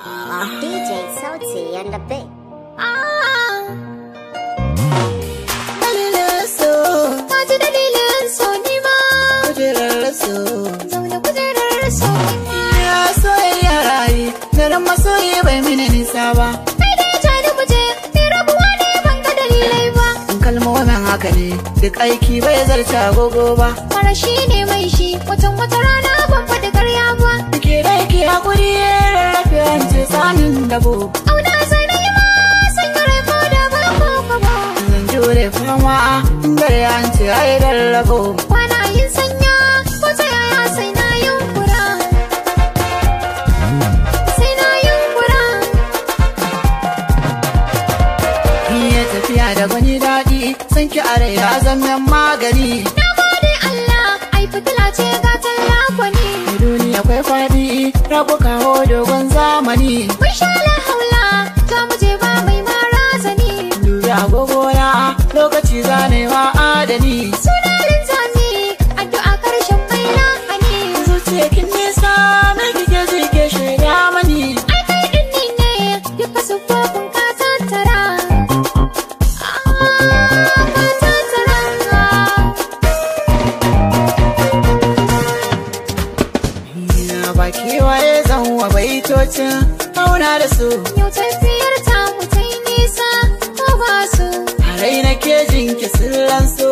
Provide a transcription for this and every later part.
DJ Sauti and the Big. Dalilin so, Kaji dalilin so ni ma. Kujerar so. Zaune kujerar so ni ma. Ya soyayya rayu, daren masoyi bai mini nisa ba. Kai dai ja ni muje, ni rabuwa ne ban ga dalilai ba. In kalmomin haka ne, duk aiki bai zarce agogo ba. Mara shi ne mai shi, watan wata rana ban faɗi karya ba. Ke dai ki hakuri, rarrafe hanci tsanin dabo. Auna zane ma, sanya rai ko da ba ko kwabo. Zan jure fama, dare hanci ai rarrabo. Kwana yin sanya, ko ta yaya sai na yunkura. Sai na yunkura. Iya tafiya da gwani daɗi, san ki a rai ya zama magani. Na gode Allah, ai fitila ce gatan lafani. Duniya kwai faɗi, rabu kawo dogon zamani. Mun sha la haula, ta muje ba mai marazani. Dubi agogona, lokaci zanewa adani. Suna linzami, addu'a karshen mai lahani. Zuciya kin nisa, mai kike ji ke shaida mani. Ai kai din ni ne, duka siffofin ka tattara. Ah, ka tattara. Ya baki waye zan wa baitocin auna da su. Yau tafiyar ta mu ta yi nisa, ko ba su. A rai nake jin ki sirran so,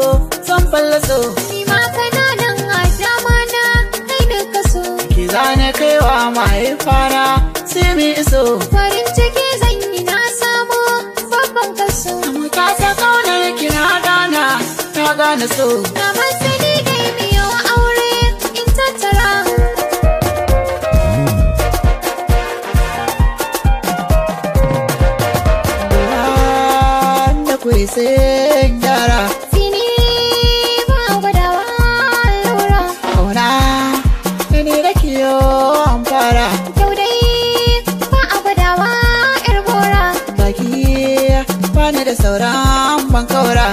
san fallaso. Ni ma kananan a dama na, kai duka so. Ki zane kaiwa mahaifana, sai mu iso. Farin ciki zan yi na samu babban kaso. Mu ta ta kaunar ki na gana, ta gane so. Na masani dai miyo aure in tattara. Da kuri sai gyara. Fini ba gwadawa lura. Kauna, ni da kiyo an fara. Kyau dai ba a gwadawa yar gora. Baki bani da sauran bankaura.